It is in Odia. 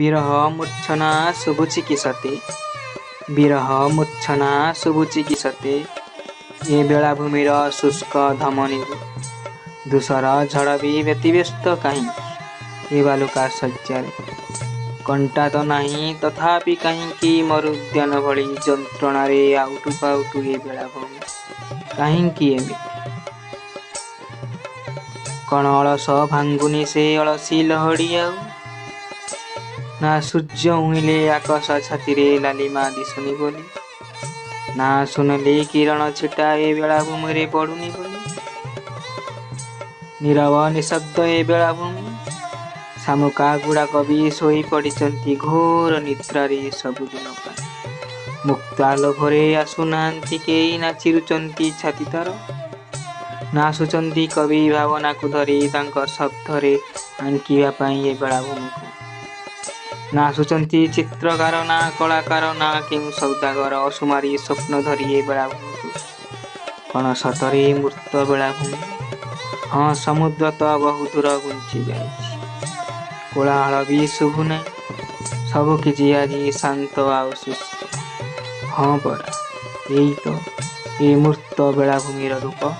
ବିରହ ମୂର୍ଚ୍ଛନା ଶୁଭୁଛି କି ସତେ? ବିରହ ମୂର୍ଚ୍ଛନା ଶୁଭୁଛି କି ସତେ ଏ ବେଳାଭୂମିର ଶୁଷ୍କ ଧମନୀରୁ? ଧୂସର ଝଡ଼ ବି ବ୍ୟତିବ୍ୟସ୍ତ କାହିଁକି ଏ ବାଲୁକା ଶଯ୍ୟାରେ? କଣ୍ଟା ତ ନାହିଁ, ତଥାପି କାହିଁକି ମରୁଦ୍ୟାନ ଭଳି ଯନ୍ତ୍ରଣାରେ ଆଉଟୁ ପାଉଟୁ ଏ ବେଳାଭୂମି? କାହିଁକି ଏମିତି? କ'ଣ ଅଳସ ଭାଙ୍ଗୁନି ସେ ଅଳସୀ ଲହଡ଼ି ଆଉ? ନା ସୂର୍ଯ୍ୟ ଉଇଁଲେ ଆକାଶ ଛାତିରେ ଲାଲିମା ଦିଶୁନି ବୋଲି? ନା ସୁନେଲି କିରଣ ଛିଟା ଏ ବେଳାଭୂମିରେ ପଡ଼ୁନି ବୋଲି? ନୀରବ ନିଶବ୍ଦ ଏ ବେଳାଭୂମି। ଶାମୁକାଗୁଡ଼ାକ ବି ଶୋଇ ପଡ଼ିଛନ୍ତି ଘୋର ନିଦ୍ରାରେ ସବୁଦିନ ପାଇଁ। ମୁକ୍ତା ଲୋଭରେ ଆସୁନାହାନ୍ତି କେହି, ନା ଚିରୁଛନ୍ତି ଛାତି ତା'ର, ନା ଆସୁଛନ୍ତି କବି ଭାବନାକୁ ଧରି ତାଙ୍କ ଶବ୍ଦରେ ଆଙ୍କିବା ପାଇଁ ଏ ବେଳାଭୂମିକୁ, ନା ଆସୁଛନ୍ତି ଚିତ୍ରକାର, ନା କଳାକାର, ନା କେଉଁ ସୌଦାଗର ଅସୁମାରୀ ସ୍ୱପ୍ନ ଧରି ଏ ବେଳାଭୂମିକୁ। କ'ଣ ସତରେ ମୂର୍ତ୍ତ ବେଳାଭୂମି? ହଁ, ସମୁଦ୍ର ତ ବହୁଦୂର ଘୁଞ୍ଚି ଯାଇଛି। କୋଳାହଳ ବି ଶୁଭୁନାହିଁ। ସବୁକିଛି ଆଜି ଶାନ୍ତ ଆଉ ଶୁଷ୍କ। ହଁ ପରା, ଏଇ ତ ଏ ମୂର୍ତ୍ତ ବେଳାଭୂମିର ରୂପ।